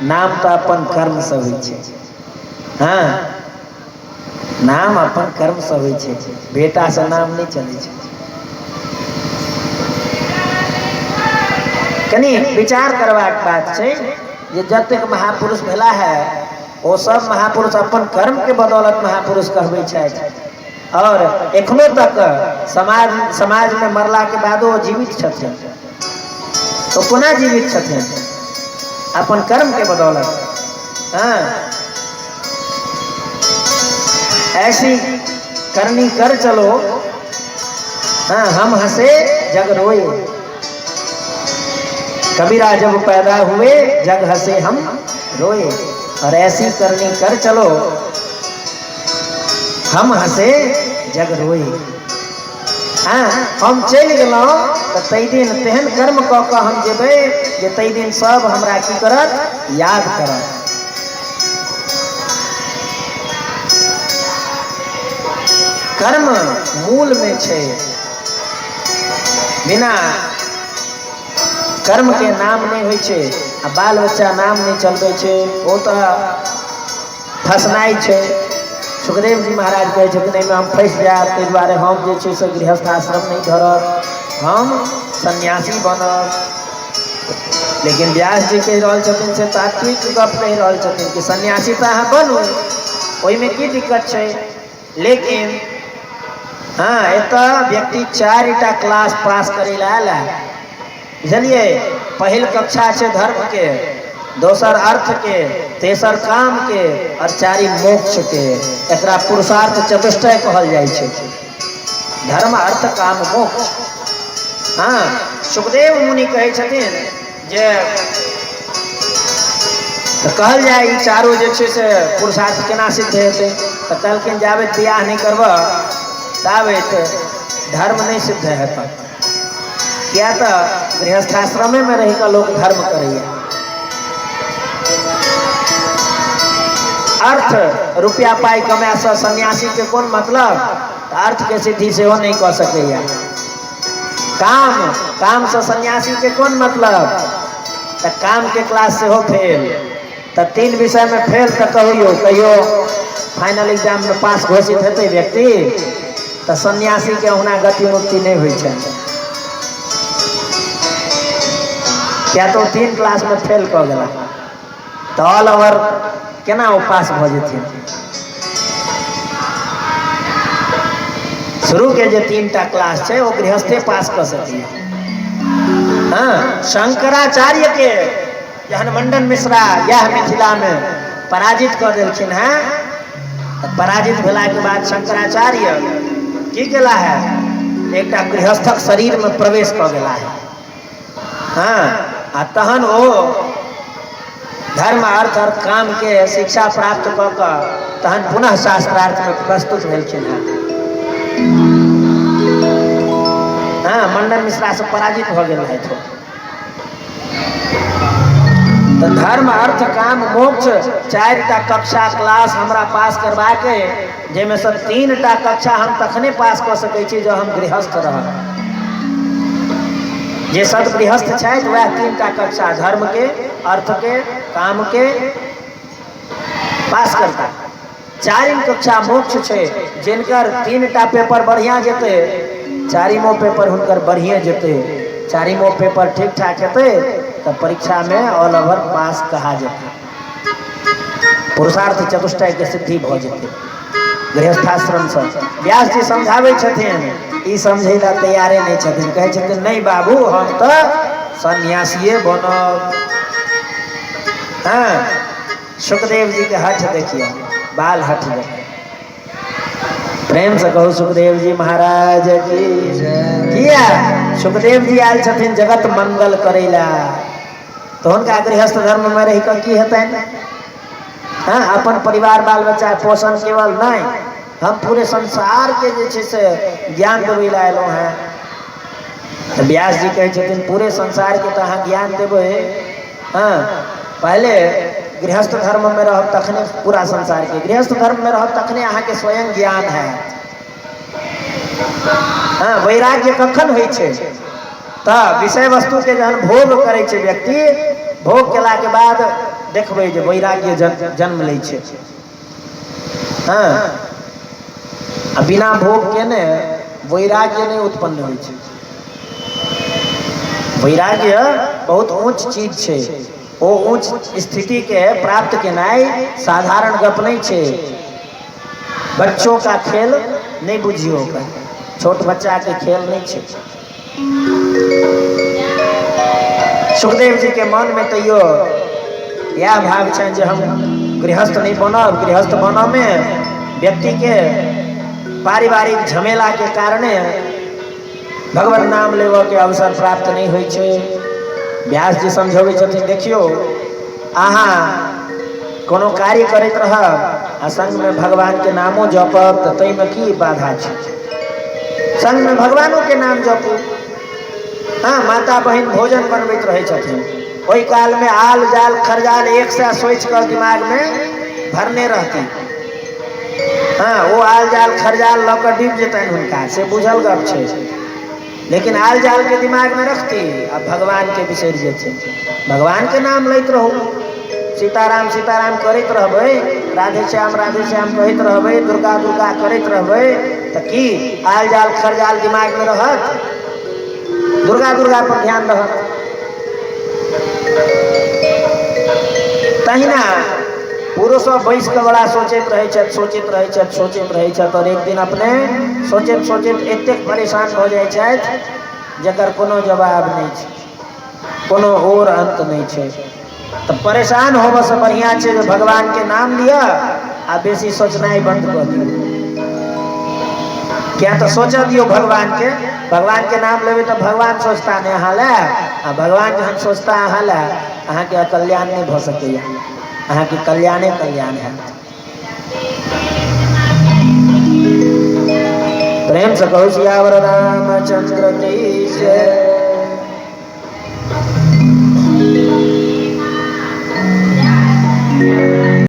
नाम तऽ अपन कर्मसँ होइ छै। हँ, नाम अपन कर्मसँ होइ छै, बेटासँ नाम नहि चलै छै। कनि विचार करबाक बात छै जे जतेक महापुरुष भेला है ओ सब महापुरुष अपन कर्मके बदौलत महापुरुष कहबै छथि, और एखनो तक समाजमे मरलाके बादो ओ जीवित छथिन। तो कोना जीवित छथिन? अपन कर्मके बदौलत। हाँ, ऐसी करनी कर चलो, हाँ, हम हंसे जग रोए। कबीरा जब पैदा हुए जग हंसे हम रोए, और ऐसी करनी कर चलो, हम हंसे जग रोए। हाँ, हम चलि गेलहुँ तऽ ताहि दिन तेहन कर्म कऽ कऽ हम जेबै जे ताहि दिन सब हमरा की करत? याद करत। कर्म मूलमे छै, बिना कर्मके नाम नहि होइ छै। आ बाल बच्चा नाम नहि चलबै छै, ओ तऽ फसनाइ छै। सुखदेव जी महाराज कहै छथिन एहिमे हम फँसि जायब, ताहि दुआरे हम जे छै से गृहस्थ आश्रम नहि धरब, हम सन्यासी बनब। लेकिन व्यास जी कहि रहल छथिन से तात्विक गप कहि रहल छथिन कि सन्यासी तऽ अहाँ बनू, ओहिमे की दिक्कत छै, लेकिन हँ एतऽ व्यक्ति 4टा क्लास पास करै लए आयल है, बुझलियै? पहिल कक्षा छै धर्मके, दोसर अर्थके, तेसर कामके, आओर चारिम मोक्षके। एकरा पुरुषार्थ चतुष्टय कहल जाइ छै, धर्म अर्थ काम मोक्ष। हँ, सुखदेव मुनि कहै छथिन जे तऽ कहल जाय ई चारू जे छै से पुरुषार्थ केना सिद्ध हेतै? तऽ कहलखिन जाबे बियाह नहि करबह ताबे धर्म नहि सिद्ध हेतह, किया तऽ गृहस्थाश्रमेमे रहि कऽ लोक धर्म करैया। अर्थ रुपया पाइ कमायसँ सन्यासीके कोन मतलब? तऽ अर्थके सिद्धि सेहो नहि कऽ सकैया। काम, कामसँ सन्यासीके कोन मतलब? तऽ कामके क्लास सेहो फेल। तऽ 3 विषयमे फेल तऽ कहियो कहियो फाइनल एग्जाममे पास घोषित हेतै व्यक्ति? तऽ सन्यासीके ओहुना गति मुक्ति नहि होइ छै, किया तऽ ओ 3 क्लासमे फेल कऽ गेला, तऽ ऑल ओवर केना ओ पास भऽ जेथिन? शुरूके जे 3टा क्लास छै ओ गृहस्थे पास कऽ सकैए। हँ, शंकराचार्यके जहन मंडन मिश्रा इएह मिथिलामे पराजित कऽ देलखिन हेँ, तऽ पराजित भेलाके बाद शंकराचार्य की केला है? एकटा गृहस्थक शरीरमे प्रवेश कऽ गेला है। हँ, आ तहन ओ धर्म अर्थ और कामके शिक्षा प्राप्त कऽ कऽ तहन पुनः शास्त्रार्थमे प्रस्तुत भेलखिन हेँ। हँ, मंडन मिश्रासँ पराजित भऽ गेल रहथि। तऽ धर्म अर्थ काम मोक्ष 4टा कक्षा क्लास हमरा पास करबाक अइ, जाहिमे सँ 3टा कक्षा हम तखने पास कऽ सकै छी जँ हम गृहस्थ रहब। जे सदगृहस्थ छथि वएह 3टा कक्षा धर्मके, अर्थके, कामके पास करता। चारिम कक्षा मोक्ष छै, जिनकर 3टा पेपर बढ़िआँ जेतै, चारिमो पेपर हुनकर बढ़िए जेतै, चारिमो पेपर ठीक ठाक हेतै तऽ परीक्षामे ऑल ओवर पास कहा जेतै, पुरुषार्थ चतुष्टयके सिद्धि भऽ जेतै गृहस्थाश्रमसँ। व्यास जी समझाबै छथिन, ई समझै लए तैयारे नहि छथिन। कहै छथिन नहि बाबू, हम तऽ सन्यासिए बनब। हँ, सुखदेव जी के हठ देखियौ, बाल हठ देखियौ। प्रेम से कहू सुखदेव जी महाराज की। किया सुखदेव जी आयल छथिन जगत मंगल करै ला, तऽ हुनका गृहस्थ धर्म में रहि कऽ की हेतनि? हँ, अपन परिवार बाल बच्चा पोषण केवल नहि, हम पूरे संसार के जे छै से ज्ञान देबै लए अयलहुँ हेँ। तऽ व्यास जी कहै छथिन पूरे संसार के तऽ अहाँ ज्ञान देबै, हँ, पहिले गृहस्थ धर्ममे रहब तखने पूरा संसारके, गृहस्थ धर्ममे रहब तखने अहाँके स्वयं ज्ञान हैत। हँ, वैराग्य कखन होइ छै? तऽ विषय वस्तुके जहन भोग करै छै व्यक्ति, भोग केलाके बाद देखबै जे वैराग्य जन्म लै छै। हँ, आ बिना भोग केने वैराग्य नहि उत्पन्न होइ छै। वैराग्य बहुत ऊँच चीज छै, ओ ऊँच स्थिति के प्राप्त केनाइ साधारण गप नहि छै। बच्चों का खेल नहि बुझियौ, ओकरा छोट बच्चा के खेल नहि छै। सुखदेव जी के मन में तैयो इएह भाव छनि जे हम गृहस्थ नहि बनब। गृहस्थ बनऽ में व्यक्ति के पारिवारिक झमेला के कारणे भगवान नाम लेबऽ के अवसर प्राप्त नहि होइ छै। व्यास जी समझबै छथिन, देखियौ अहाँ कोनो कार्य करैत रहब आ संगमे भगवान के नामो जपब तऽ ताहिमे की बाधा छै? संगमे भगवानो के नाम जपू। हँ, माता बहिन भोजन बनबैत रहै छथिन, ओहि कालमे आल जाल खरजाल एक सए सोचि कऽ दिमागमे भरने रहती। हँ, ओ आल जाल खरजाल लऽ कऽ डूबि जेतनि हुनका, से बुझल गप छै, लेकिन आल जाल के दिमाग में रखती आ भगवान के बिसरि जेथिन। भगवान के नाम लैत रहू, सीताराम सीताराम करैत रहबै, राधे श्याम राधे श्याम कहैत रहबै, दुर्गा दुर्गा करैत रहबै, तऽ की आल जाल खरजाल दिमाग में रहत? दुर्गा दुर्गा पर ध्यान रहत। तहिना पुरुषो बैस कऽ बड़ा सोचैत रहै छथि, सोचैत रहै छथि, सोचैत रहै छथि, आओर एक दिन अपने सोचैत सोचैत एतेक परेशान भऽ जाइ छथि जकर कोनो जवाब नहि छै, कोनो और अन्त नहि छै। तऽ परेशान होबऽसँ बढ़िआँ छै जे भगवानके नाम लिअ आ बेसी सोचनाइ बन्द कऽ दियौ। किया तऽ सोचऽ दियौ भगवानके, भगवानके नाम लेबै तऽ भगवान सोचता नहि अहाँ लए, आ भगवान जहन सोचता अहाँ लए, अहाँके अकल्याण नहि भऽ सकैए, अहाँके कल्याणे कल्याण हैत। प्रेम से कहू सियावर रामचंद्र की जय।